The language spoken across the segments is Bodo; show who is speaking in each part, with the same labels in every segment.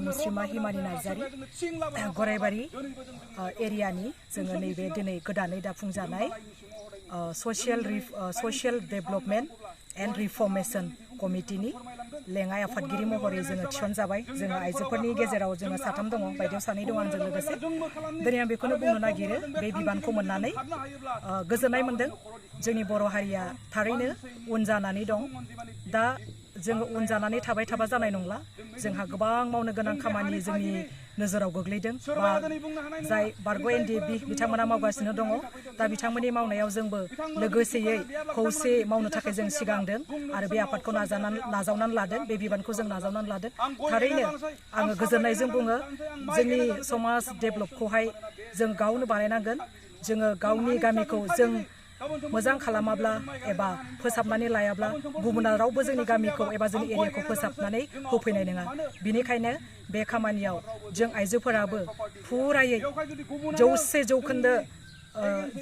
Speaker 1: मुस्रिमा हिमानि नार्जारी गरायबारि एरियानि जोङो नैबे दिनै गोदानै दाफुंजानाय ससियेल डेभेलपमेन्ट एन्ड रिफर्मेशन कमिटिनि लेङाइ आफादगिरि महरै जोङो थिसनजाबाय। जोङो आइजोफोरनि गेजेराव जोङो साथाम दङ, बायदेव सानै दङ आंजों लोगोसे। दिनै आं बेखौनो बुंनो नागिरो, बे बिबानखौ मोननानै गोजोननाय मोनदों। जोंनि बर' हारिया थारैनो उन जानानै दं। दा जोङो उन जानानै थाबाय थाबा जानाय नंला। जोंहा गोबां मावनो गोनां खामानि जोंनि नोजोराव गोग्लैदों बा जाय बारग' NDB बिथांमोना मावगासिनो दङ। दा बिथांमोननि मावनायाव जोंबो लोगोसेयै खौसे मावनो थाखाय जों सिगांदों आरो बे आफादखौ नाजावनानै लादों, बे बिबानखौ जों नाजावनानै लादों। थारैनो आङो गोजोननायजों बुङो, जोंनि समाज डेभेलपखौहाय जों गावनो बानायनांगोन। जोङो गावनि गामिखौ जों मोजां खालामाब्ला एबा फोसाबनानै लायाब्ला गुबुना रावबो जोंनि गामिखौ एबा जोंनि एरियाखौ फोसाबनानै होफैनाय नङा। बिनिखायनो बे खामानियाव जों आइजोफोराबो फुरायै 100%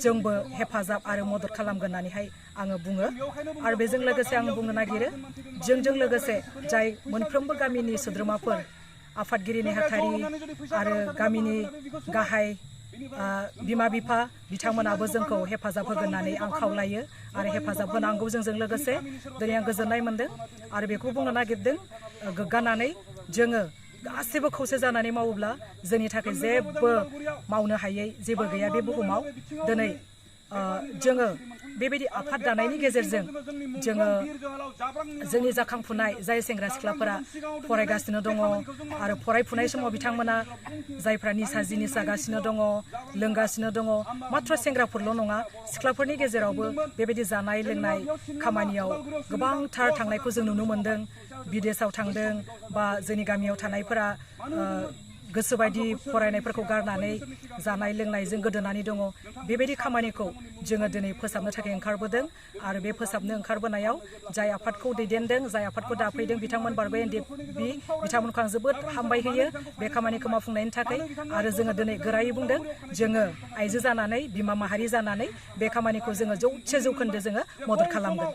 Speaker 1: जोंबो हेफाजाब आरो मदद खालामगोन होननानैहाय आङो बुङो। आरो बेजों लोगोसे आं बुंनो नागिरो, जोंजों लोगोसे जाय मोनफ्रोमबो गामिनि सोद्रोमाफोर, आफादगिरि नेहाथारि आरो गामिनि गाहाय बिमा बिफा बिथांमोनाबो जोंखौ हेफाजाब होगोन होननानै आं खावलायो आरो हेफाजाब होनांगौ जोंजों लोगोसे। दिनै आं गोजोननाय मोनदों आरो बेखौ बुंनो नागिरदों, गोग्गानानै जोङो गासैबो खौसे जानानै मावोब्ला जोंनि थाखाय जेबो मावनो हायै जेबो गैया बे बुहुमाव। दिनै जोङो बेबायदि आफाद दानायनि गेजेरजों जोङो जोंनि जाखांफुनाय जाय सेंग्रा सिख्लाफोरा फरायगासिनो दङ आरो फरायफुनाय समाव बिथांमोना जायफ्रा निसा जिनिस जागासिनो दङ, लोंगासिनो दङ, माथ्र सेंग्राफोरल' नङा, सिख्लाफोरनि गेजेरावबो बेबायदि जानाय लोंनाय खामानियाव गोबांथार थांनायखौ जों नुनो मोनदों। बिदेशआव थांदों बा जोंनि गामियाव थानायफोरा गोसोबायदि फरायनायफोरखौ गारनानै जानाय लोंनायजों गोदोनानै दङ। बेबायदि खामानिखौ जोङो दिनै फोसाबनो थाखाय ओंखारबोदों आरो बे फोसाबनो ओंखारबोनायाव जाय आफादखौ दैदेनदों, जाय आफादखौ दाफैदों बिथांमोन बारग' NDB बिथांमोनखौ आं जोबोद हामबाय होयो बे खामानिखौ मावफुंनायनि थाखाय। आरो जोङो दिनै गोरायै बुंदों, जोङो आइजो जानानै, बिमा माहारि जानानै बे खामानिखौ जोङो 100% जोङो मदद खालामगोन।